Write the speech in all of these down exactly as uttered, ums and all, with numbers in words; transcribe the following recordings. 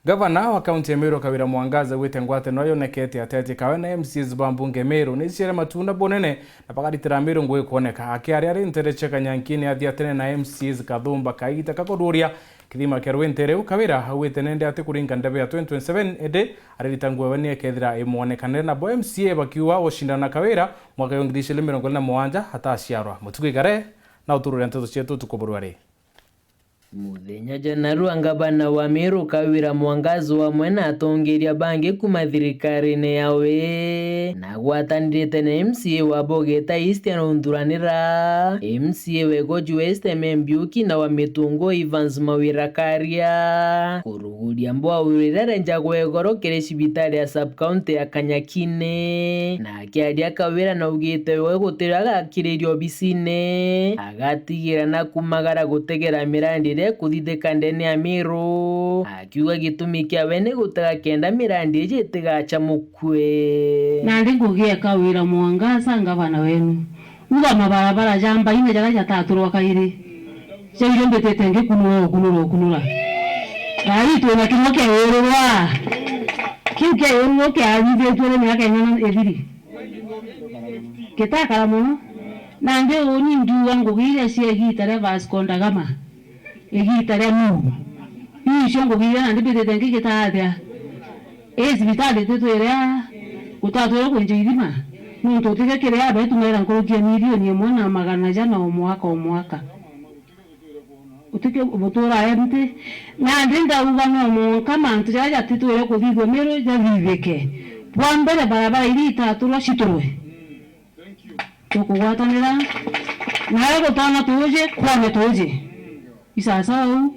Gavana wa kaunti ya Meru Kawira Mwangaza augite ngwataniro yonekete ateti kawe na M C As ba mbunge Meru ni ciere matunda bunene na bakaritira Meru ngugi kwoneka. Akiaria ari ntere cia Kanyankini athiatene na M C As kathumba kaita kakuthuria kithima kia rwinti riu, Kawira augite nende atikuringa ndebe ya twenty twenty-seven, indi aririta ngugi we ni ekethira imwonekanire, nabo M C A bakiuga ucindana na Kawira mwaka wa ngiri igiri mirongo iri na mugwanja ataciarwa. Mutuku Igare na uturure nteto cietu tukuburwa ri. Muthenya jana rwa ngavana wa Meru Kawira Mwangaza amwe na atongeria bangi kuma thirikarine yawe na gwatanirite na M C A wa Bogeta East arunthuranira, M C A wa Igoji West Emem Mbiuki na wa Mitungu Evans Mawira Karia kuruguria mbwau iria irenjagwa igoro kiri cibitari ya sub-county ya Kanyakine. Na akiaria Kawira naugite we gutiri agakiriria obisine, agatigira na kumagara gutegera mirandi iria ikuthithika ndene ya Meru, akiuga gitumi kiawe ni gutega kenda mirandi iji itigacamukue. Nandi ngugi ya Kawira Mwangaza ngavana wenu, uga mabarabara ja mbaine jaria jataturwa kairi, jau irio mbitite ngikunura ukunura ukunura. Thaa ii twina kirimo kia iururwa. Kiu kia iururwa kiathithitue ni miaka ing'ana ithiri? Gitakara mono. Nandi uuni ndiuga ngugi iria cia igiita ria Vasco da Gama, igiita ria Nuhu. Iu icio ngugi iria nandi mbitite ngigita atia? Ii cibitari titwire a, gutatwire kwinja ithima, nontu utige kiri a betu mera nkuruki ya milioni imwe na magana jana o mwaka o mwaka. Utike butura empty. Nandi ndauga no mwanka mantu jaria jatitwire kuthithua Meru jathithike. Bwa mbere, barabara iria itaturwa citurwe. Tukugwatanira. Nawe gutona tuuji, kwone tuuji. Isasawa uu.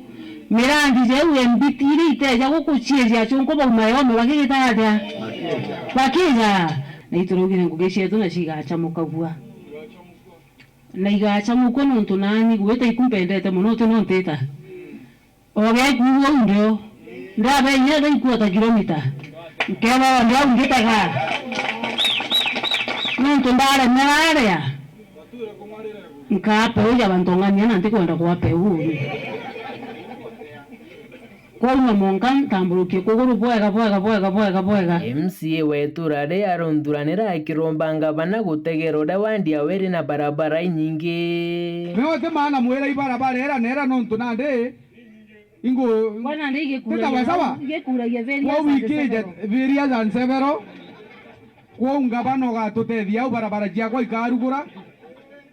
Mirandi jau ya mbiti iria iteja guku ciiji achunku bau mayome bagigita atia? Bakija. Na ituraugire ngugi cietu na cigacamukagua. Na igacamukua nontu nani gwita iku mpendete mono, uti no ntita. Ogeku uu ndio. Ndabe inya thaikuota kilomita. Nkethagwa ndi au ngitaga. Nontu ndaremera aria. Nkaa peu ja bantong'ania na ntikwenda kwa peu uu. Kwou na mwanka ntamburukie kuguru bwega, bwega, bwega, bwega, bwega. M C A wa itura ria arunthuranira akiromba ngavana gutegera uria wandi ya weri na barabara inyingi. Nio ti maana mwira ibarabara ira na ira nontu nandi ingu Bwana ndi igikuragia, titawa sawa? Igikuragia various and several. Kwou ikije various and several. Kwou ngavana ugatutethia au barabara ciakwa ikarugura,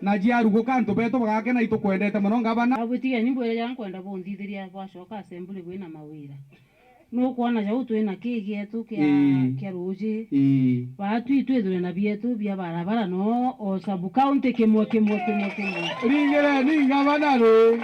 na ciaruguka antu betu bagakena, itukwendete mono ngavana. Abwitigeni mbwire ja nkwenda bunthithiria bwacoka assembly bwina mawira. Nukwona jau twina kii gietu kia, ii, kia ruuji. Ii. Baatwi twithire na bietu bia barabara no o sub county kimwe, kimwe, kimwe, kimwe. Ringireni ngavana ri.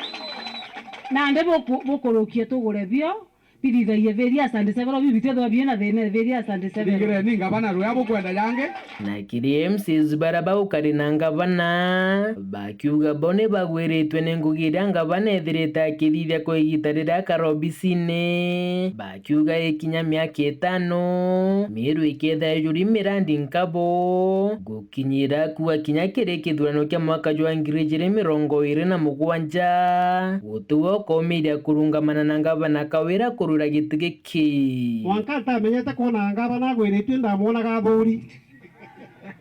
Nandi buku-, bukurukie tugure bio. Bithithagie various and several, biu bitithagwa biina thina, various and several. Ringireni ngavana ruya bukwenda jangi. Na kiri M C As baria baukari na ngavana, bakiuga bo ni bagwiritwe ni ngugi iria ngavana ethirite akithithia kwa igita riria akara obisine. Bakiuga ikinya miaka itano, Meru iketha ijuri mirandi nkabo, gukinyira kuga kinya kiri kithurano kia mwaka jwa ngiri ijiri mirongo iri na mugwanja, guti we ukaumiria kurungamana na ngavana Kawira kurwira giti giki. Mwanka ntamenyete kwona ngavana agwiritue, ndamwonaga athuri.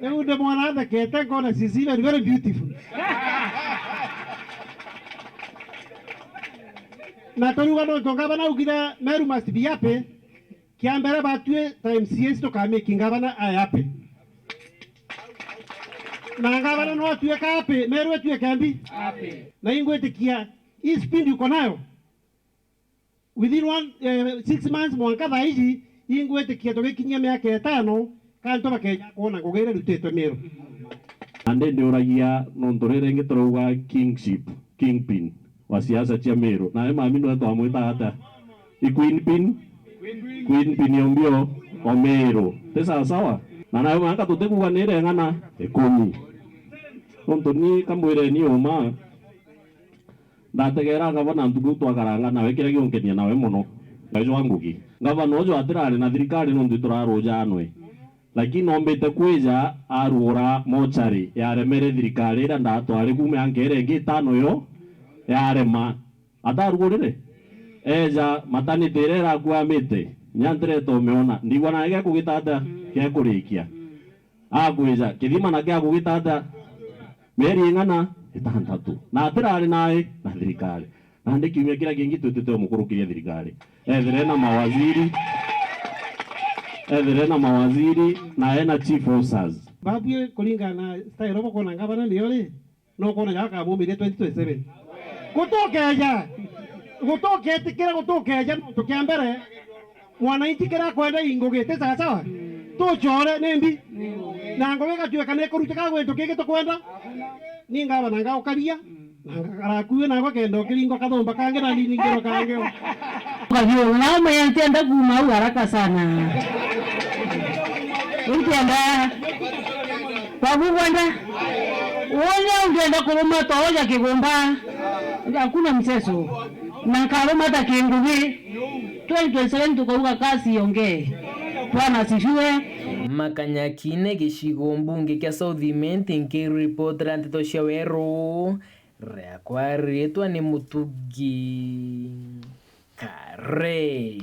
Riu ndimwona athekete, nkona she's even very beautiful. Na turiuga nontu ngavana augire Meru must be happy. Kia mbere batwi ta M C As tukamake ngavana ae happy. Na ngavana no atuike happy, Meru atuike mbi. Happy. Na ingwitikia hii speed uko nayo. Within one, eh, six months mwanka thaa iji, ingwitikia tugikinyia miaka itano, kantu bakeja kwona ngugi iria irutitwe Meru. Nandi ndiuragia nontu riri ringi turauga kingship, kingpin wa siasa cia Meru. Nawe mami nwe twamwita atia? I queen pin? Queen pin o mbio o Meru. Ti sawa sawa? Na nawe mwanka tutikuga ni ireng'ana ikumi. Nontu ni kamwireni uma, ndategera ngavana ntuku twakaranga nawe, kiria giunkenia nawe mono. Wejwa ngugi. Ngavana uju atirari na thirikari nontu iturarujanwe. Lakini ombite kwija arugura mochari yaremere thirikari iria ndatwari kuuma ya nkere ingi itano yo yarema. Atarugurire? Eja maternity iria irakuamite, nya ntireta umiona, ndigwa nawe gekugita atia, gekurikia. Akwija, kithima nakio agugita atia? Mieri ing'ana? Itantatu. Na atirari nae na thirikari. Nandi kiumia kiria kingi twitite umukurukiria thirikari. Ethire na mawaziri, ethire na mawaziri, na ena chief officers. Babui kuringana na style uria bukwona ngavana niyo ri, no kwona jakamumirie twenty twenty-seven. Gutukeja, gutuketikira, gutukeja nontu kia mbere, mwananchi kiria akwenda i ngugi, ti sawa sawa? Tucore ni mbi? Na ngugi igatuika ni ikurutika gwintu kingi tukwenda? Ni ngavana ngaukaria, na ngakara akui nagwe kenda ukiringwa kathumba kangi na niningirwa kangi. Ukathiurura nao menya ntienda kuuma au haraka sana. Ntienda. Kwabu kwenda. Uone ungienda kuruma toja kigumba. Hakuna mchezo. Na nkaruma ta kingugi. Twenty twenty-seven tukauga kazi iongee. Bwana asifiwe. Makanyakine gicigo mbunge kia South Imenti, nkiripotera nteto cia weru, riakwa riitwa ni Mutugi Kare.